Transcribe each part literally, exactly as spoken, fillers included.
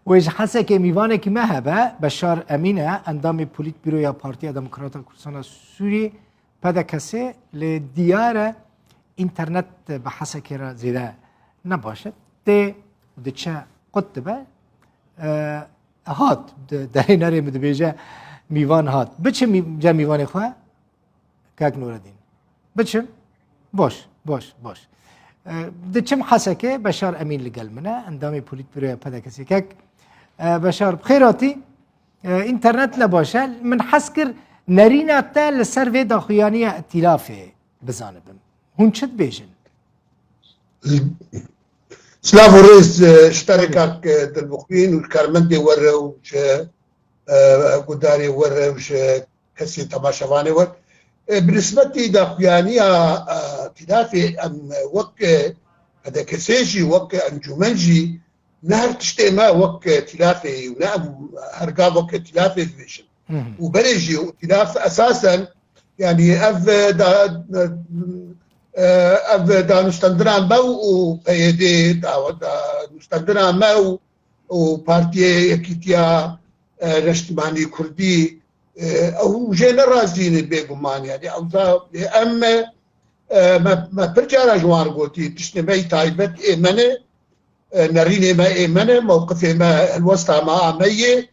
Wê ji Hesekê mîvanekî me hebe, Beşar Emîn e, endamê Polîtbîroya Partiya Demokrata Kurdistana Sûriyê, P D K S, lê diyar e înternet bi Hesekê re zêde ne baş e. Tê diçe qut dibe, e, hat, di, derênerê min dibêje mîvan hat. Biçe mî-, cem mîvanê xwe. Kak Nureddin. Biçim? Boş, boş, boş. E, diçim Hesekê, Beşar Emîn li gel min e, endamê polîtbüroya P D K'ê. Kak, e, Beşar, bi xêr hatî. E, înternet ne baş e. Min hez kir nerîna te li ser vê daxuyaniya îtîlafê bizanibim. Hûn çi dibêjin? Silav û rêz, e, ji te re kak, e, Dilbixwîn û ji karmendê we re û ji, e, gudarê we re û ji kesê temaşevanê we. E, bi nisbetî daxuyaniya, e, îtîlafê em wek, e, P D K'ê jî, wek encûmen jî ne her tiştê me wek îtîlafê û ne em her gav wek îtîlafê dibêjin. Hı hı. Û berê jî îtîlaf esasen, yanî ev, e, da, e, ev danûstendina me û P Y D da, danûstendina me û, û Partiyê Yekîtiya, e, Neştimanî Kurdî, e, ew jê ne razî ne bêguman, yanî ew da, e, em, e, me, me pir cara ji wan gotî, tiştê me yî taybet ê me ne, e, nerînê me ê me ne, mewqifê me, helwesta me a me yê,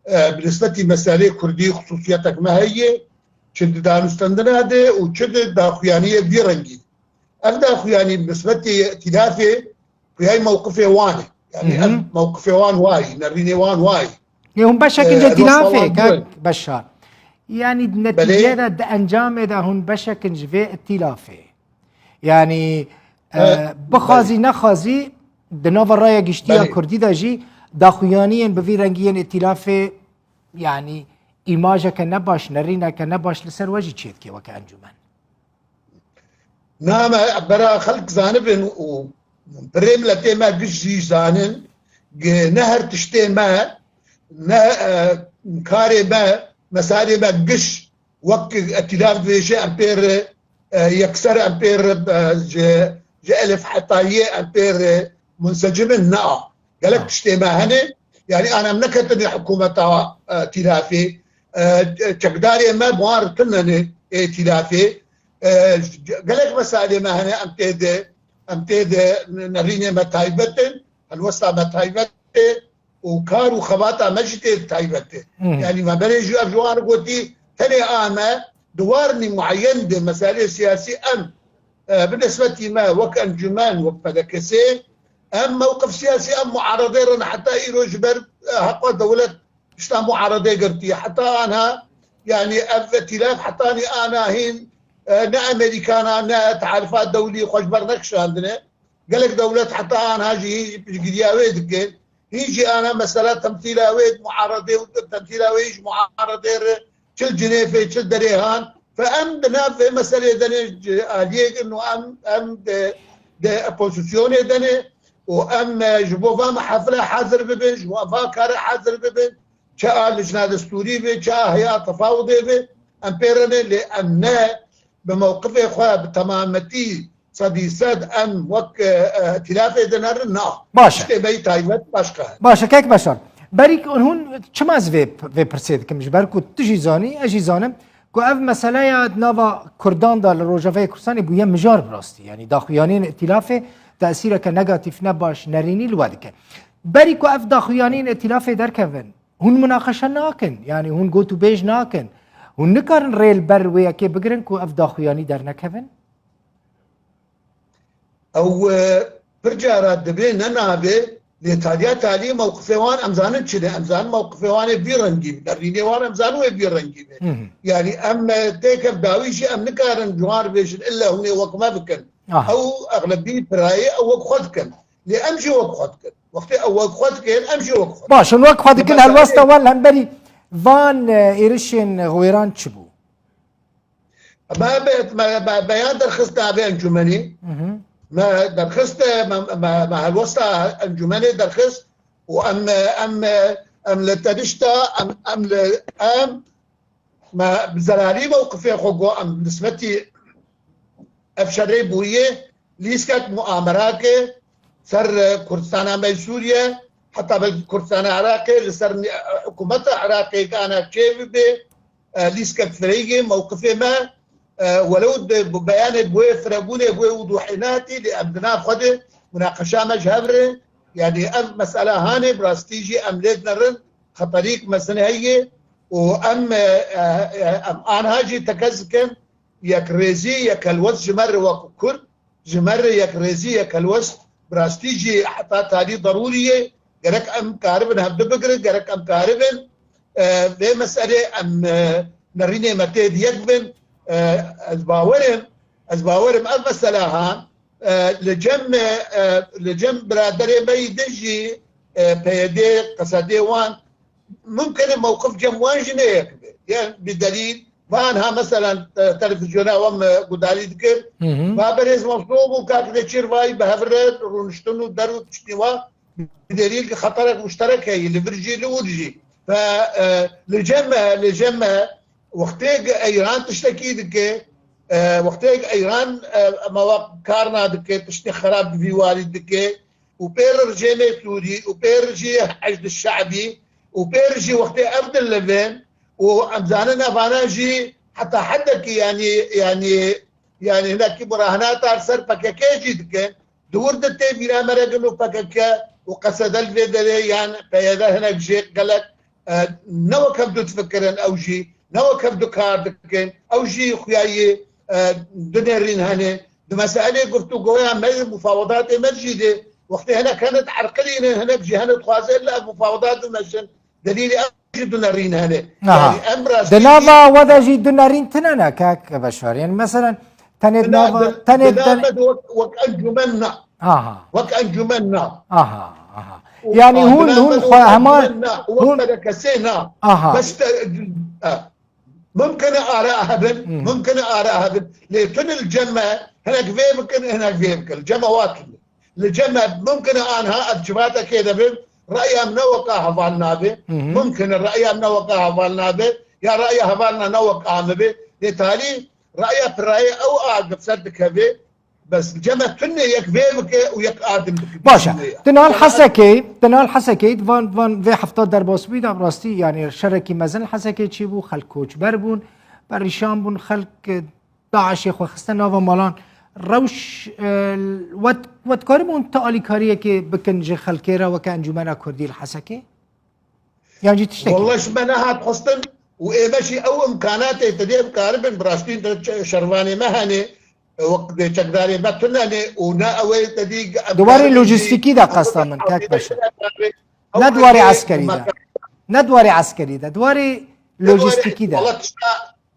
e, bi nisbetî meselê Kurdî xusûsiyetek me heye, çi di danûstendina de û çi di daxuyaniyê vî rengî. Ev daxuyanî bi nisbetî îtîlafê, xuya yî mewqifê wan e. Yanî Hı hı. ev mewqifê wan wayî, nerînê wan wayî. Lê hûn beşek E, in ji helwesta îtîlafê, wan kak bûye. Beşar. Yanî di Belê. neticê de, di encamê de hûn beşek in ji vê îtîlafê. Yanî, e, E, bixwazî belê. nexwazî, di nava raya giştî ya Belê. Kurdî de jî daxuyaniyên bi vî rengî yên îtîlafê, yanî îmajeke ne baş, nerîneke ne baş li ser we jî çêdike weke encûmen. Na, me bera xelk zanibin û birê miletê me giş jî zanin, gi-, ne her tiştê me, ne, e, karê me, mesalê me giş wek îtîlaf dibêje, em pê re, e, yekser, em pê re, e, ji, ji elif heta yê em pê re munsecim in, na. Gelek Ha. tiştê me hene, yanî an em neketin hikûmeta, e, îtîlafê, e, çekdarê me bi wan re tune ne ê îtîlafê. E, gelek meselê me hene em tê de, em tê de nerînê me taybet in, helwesta me taybet e. û kar û xebata me jî tê taybet e. Hı hı. Yanî me berê jî ev ji wan gotî, tenê a me di warnî mueyen de meselê siyasî em, e, bi nisbetî me wek encûmen, wek P D K'ê, em mewqif siyasî em muaredê re ne heta îro ji ber, e, heqa dewlet tişta muaredê girtiye. Heta anha, yanî ev îtîlaf hetanî ana hîn, e, ne Amerîkana, ne Tehalifat Dewlî xwe ji ber nekişandine. Gelek dewlet heta anha jî hîn jî piştgiriya wê dikin. Hîn jî ana mesela temsîla wê di muaredê û temsîla wê ji muaredê re çi li Cinêfê, çi li derê han. Fe em di nav vê meselê de ne, ji aliyê kin û em, em di, di opozîsyonê de ne û em, e, ji bo va mehafile hazir bibin, ji bo va kare hazir bibin. Çi a lijna destûrî be, çi a heya tefawudê be, em pê re ne, lê em ne bi mewqifê xwe bi temametî sedî sed em wek, e, e, îtîlafê dinerin, na. Baş e. Tiştê me yî taybet başqa ye. Baş e, kek Beşar. Berî ku hûn çima ez vê, vê pirsê dikim, ji ber ku tu jî zanî, ez jî zanim, ku ev meseleya di nava Kurdan de li Rojavayê Kurdistanê bûye mijar bi rastî. Yanî daxuyaniyên îtîlafê tesîreke negatîf, ne baş, nerînî li we dike. Berî ku ev daxuyaniyên îtîlafê derkevin, hûn minaqeşe nakin, yanî hûn gotûbêj nakin. Hûn nikarin rê li ber wê yekê bigirin ku ev daxuyanî dernekevin? Ew, e, pir cara dibe ne nabe, lê taliya talî mewqifê wan em zanin çi ne, em zanin mewqifê wan ê vî rengî be, nerînê wan em zanin wê vî rengî be. Hı hı. Yanî em, e, têkev dawî jî em nikarin ji wan re bêjin, illa hûn ê wek me bikin. Aha. Ew exlebî pirayê ew wek xwe dikin. Lê em jî wek xwe dikin. Wextê ew wek xwe dikin, em jî wek xwe dikin. Baş, hûn wek xwe dikin, Mesela helwesta wan li hemberî van, e, êrişên xwêran çi bû? Me be-, me, me beyan derxist navê encûmenê. Hı hı. Me derxist, me, me, me helwesta encûmenê derxist û em, em, em li tenişta, em, em li, em, me bi zelalî mewqifê xwe got, em nisbetî ev şerê bûye, lîstek muamerake ser Kurdistana me Sûriye, heta belkî Kurdistana Iraqê li ser ni-, hikûmeta Iraqê kana çê bibe, e, lîstek fireyê mewqifê me, e, welew di beyanê bi wê firebûnê, bi wê wudûhê nehatî, lê em di nav xwe de munaqeşa me ji hev re, yanî ev mesela hanê bi rastî jî em lê dinerin, xeterîk mezin heye û em, e, e, e, em anha jî tekez dikin, yekrêzî, yekhelwest ji me re wek Kurd, ji me re yekrêzî, yekhelwest bi rastî jî heta tarî derûrî ye. Gerek em karibin hevdu bigirin, gerek em karibin, e, vê meselê em, e, nerînê me tê di yek bin. E, ez bawerim, ez bawerim ev mesela han, e, li cem, e, li cem biraderê me yî din jî, e, P Y D, Qesedê wan, mumkin e mewqif cem wan jî ne yek be. Yan bi delîl, van ha mesela, e, televîzyona wan me gudarî dikir. Hı hı. Va berêz Mansur û kak Neçîr vay bi hev re rûniştin û der û tiştî wa bi delîl ki xeterek muşterek heye, li vir jî, li wir jî. Ve, e, li cem me, li cem me, wextê ki Eyran tiştekî dike, e, wextê ki Eyran, e, mewaq karna dike, tiştê xerab bi vî warî dike, û pê re rejêmê Sûrî û pê re jî Heşd Şe'bî û pê re jî wextê ev dilivin û em zanin evana jî heta hedekî, yanî, yanî, yanî hinekî murahena tar ser P K K jî dikin. Di wir de tê bîra me re gelo P K K û Qesede li vê derê yan P Y D hinek jê gelek, e, ne wek hev du difikirin ew jî, ne wek hev du kar dikin. Ew jî xuya yê, e, du nerîn hene. Di meselê guftûgoya me, mufawedatê me jî de wextê hinek hene dierqilînin, hinek jî hene dixwazin li ev mufawedat bimeşin. Delîlê ev jî du nerîn hene. Aha. Yanî em rastî Di nava we de jî du nerîn tine ne, kak Beşar. Yanî meselen tenê di Di na-, nava, di, tenê di nava ten- me de wek, wek encûmen na. Aha. Wek encûmen na. Aha, aha. Û Yanî a hûn, di nava hûn de xwe wek heman, encûmen na, wek hûn telekesê na. Aha. Bes te, e, mumkin e ara hebin, Hı. mumkin e ara hebin. Lê tu li cem me hinek vê bikin, hinek vê bikin. Li cem me wa tune. Li cem me mumkin e anha ev civatekê de bin, reya em ne weka heval nabe. Hı hı. Mumkin e reya em ne weka heval nabe. Ya reya hevalna ne weka me be. Lê talî reya pirayê ew a gifser dikeve. Bes li cem me tune yek vê bike û yek a din bike. Baş e. Tune ye. Di nal Hesekê, di nal Hesekê, di van, van vê hefta derbasbûyî de rastî, yanî şerekî mezin li Hesekê çêbû, xelk koçber bûn, perîşan bûn, xelk, e, DAIŞê xwe xiste nava malan. Rewş, e, we, we dikaribûn tu alîkariyekê bikin ji xelkê re weke Encûmena Kurdî li Hesekê? Yan jî tiştekî? Wallah ji me nehat xwestin û ê me jî ew imkanatê te dê bikaribin, bi rastî de çe-, şervanê me hene, wek dê çekdarê me tune ne û ne ew ê te dî Di warê lojîstîkî de qesta min, kek Beşar. Ne di warê eskerî de. Ne di warê eskerî de. Di warê lojîstîkî de. Wala tişta,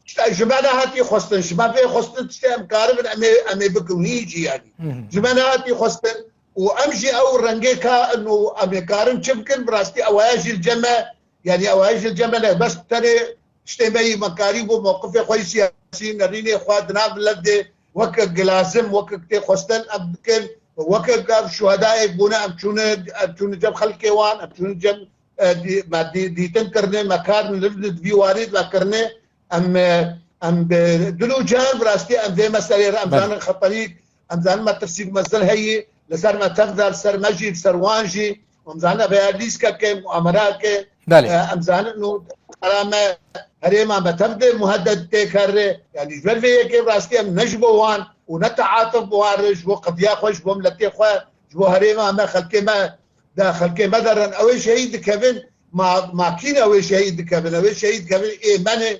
tişta ji me nehatî xwestin. Ji me bê xwestin tiştê em karibin em ê, em ê bikin. Hîn jî yanî. Hı hı. Ji me nehatî xwestin. Û em jî ew rengê ka in û em ê karin çi bikin, bi rastî ewaya jî li cem me, yanî ewaya jî li cem me ne, bes tenê tiştê me yî me karî bû mewqifê xwe yî siyasî, nerînê xwe di nav milet de weke gilazim, weke tê xwestin em bikin, weke gav şuhedayek bûne, em çûne, em çûne cem xelkê wan, em çûne cem, e, dî-, me dî-, dîtin kirine, me kar li, li vî warî de me kirine, em, e, em bi dil û can bi rastî em vê meselê re em Belê. zanin xeterîk, em zanin metirsîk mezin heye, li ser me tev de, li ser me jî, li ser wan jî, em zanin vêya lîskeke, muamerake, Belê. e, em zanin û qara me, herêma me tev de muhedded tê kar re, yanî ji ber vê yekê bi rastî em ne ji bo wan û ne teatuf bi wan re, ji bo qediya xwe, ji bo miletê xwe, ji bo herêma me, xelkê me, de xelkê me de rin, ew ê şehîd dikevin, ma, ma kî ne ew ê şehîd dikevin, ew ê şehîd dikevin ê me ne,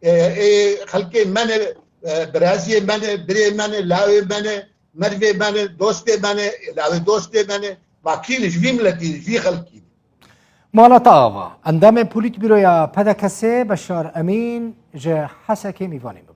e, ê xelkê me ne, e, biraziyê me ne, birê me ne, lawê me ne, merivê me ne, dostê me ne, lawê dostê me ne, ma kî ne, ji vî miletî ne, ji vî xelkî ne. Mala te ava. Endamê Polîtbîroya P D K S Beşar Emîn ji Hesekê mîvanê min.